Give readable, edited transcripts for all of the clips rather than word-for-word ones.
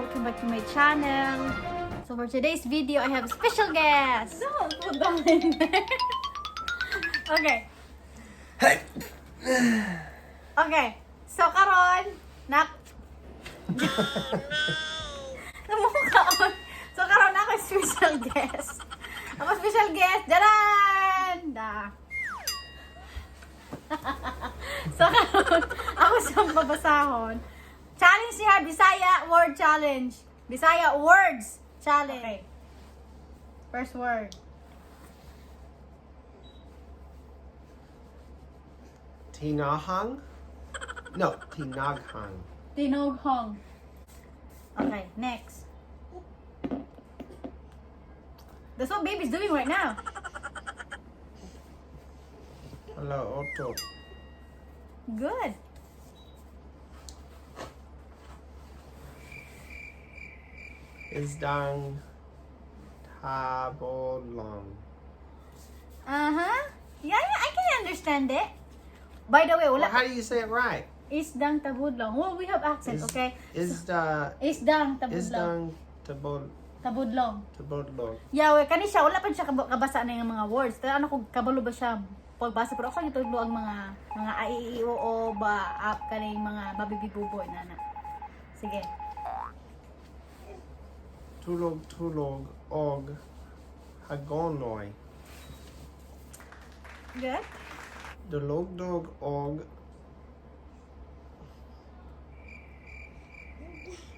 Welcome back to my channel. So for today's video, I have a special guest. Don't put that in there. Okay. Okay. So karon, nak Namukhaon. So karon ako special guest. Ako special guest. Daran! Da. So karon, ako siyang babasahon. Challenge siya, Bisaya word challenge. Bisaya words challenge. Okay. First word. Tinahang? No, tinaghang. Tinoghong. Okay, next. That's what baby's doing right now. Hello, Otto. Good. Isdang tabolong. Yeah, I can understand it. By the way, Well, wala how do you say it right? Isdang tabudlong. Well, we have accent, okay? Isda Isdang tabudlong. isdang tabol Tabudlong. tabolong. Yeah, we kani siya wala pa siya kabasa na yung mga words. Pero ano kung kabalo ba siya pagbasa, pero ako gitudlo ang mga a i i o o ba up kaning mga babibibuboy nana. Sige. Tulog tulog og hagonoy. Good. Dulogdog og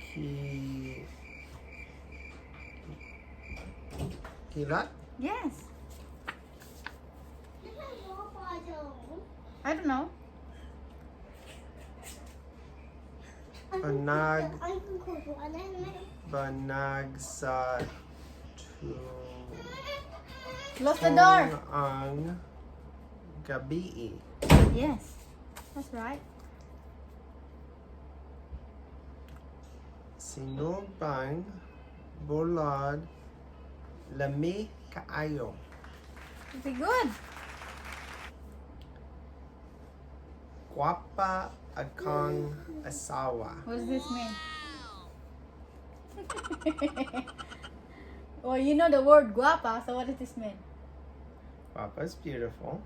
ki kilat? Yes. I don't know. Banag banag sa tu Close the door. Ang gabii. Yes. That's right. Sinubang bulad lami kaayo. Very good. Guwapa akong asawa. What does this mean? Well, you know the word guapa, so what does this mean? Guapa's beautiful.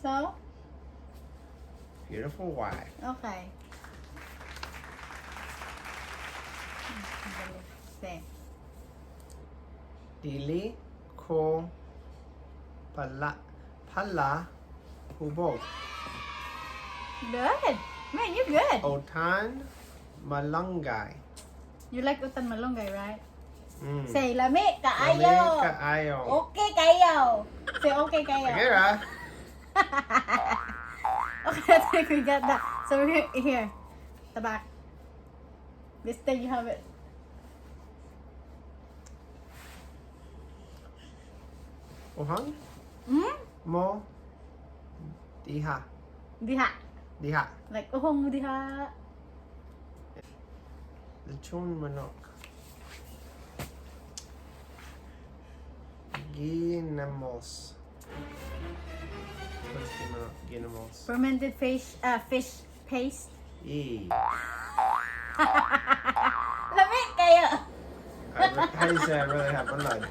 So, Beautiful wife. Okay. Say. Dili ko pala pala hubog. Good. Man, you're good. Otan malunggay. You like utan malunggay, right? Mm. Say, lami, Lami kaayo. kaayo. Okay kayo. Say, okay kayo. Okay ra. Okay, I think we got that. So we're here, here, the back. This thing you have it. Uhang mo diha. Diha. Diha. Like, uhong mo diha. Lechon manok. Ginamos. What's ginamos? Fermented fish paste. E. Lami kayo. How do you say I really have bulad?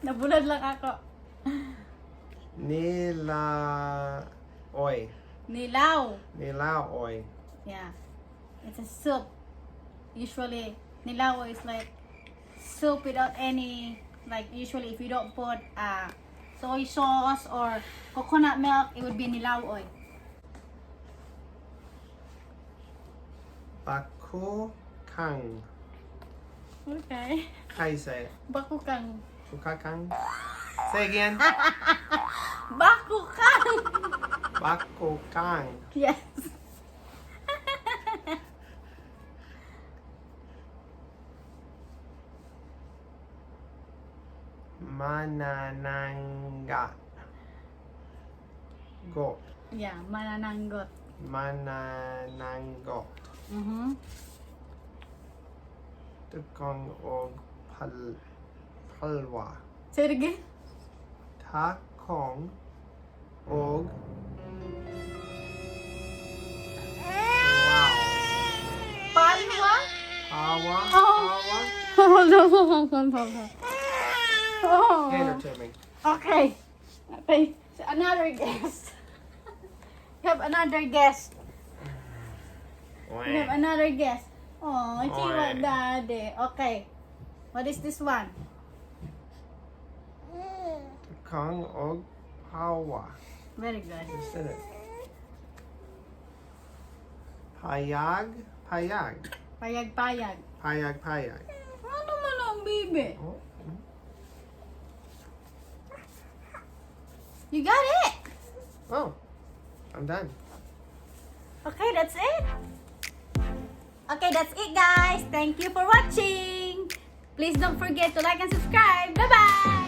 Nabulad lang ako. Nila oy. Nilaw. Nila oy. Yeah. It's a soup. Usually, nilaw is like soup without any, like usually if you don't put soy sauce or coconut milk, it would be nilaw oy. Baku kang. Okay. How do you say it? Bakukang. Bukakang? Say again. Bakukang! Bakukang. Yes. Manananggat. Got. Yeah, manananggot. Manananggot. Tukong og palwa. Say it again. Takong og wow. Palwa? Pawa. Oh. Hand her to me. Okay. Okay. So another guess. You have another guess. You have another guess. Oh, Chiwa Daddy. Okay. What is this one? Kang og pawa. Very good. You said it. Payag, payag. Payag, payag. Payag, payag. Ano man ang baby? Oh. You got it! Oh, I'm done. Okay, that's it. Okay, that's it, guys. Thank you for watching. Please don't forget to like and subscribe. Bye-bye!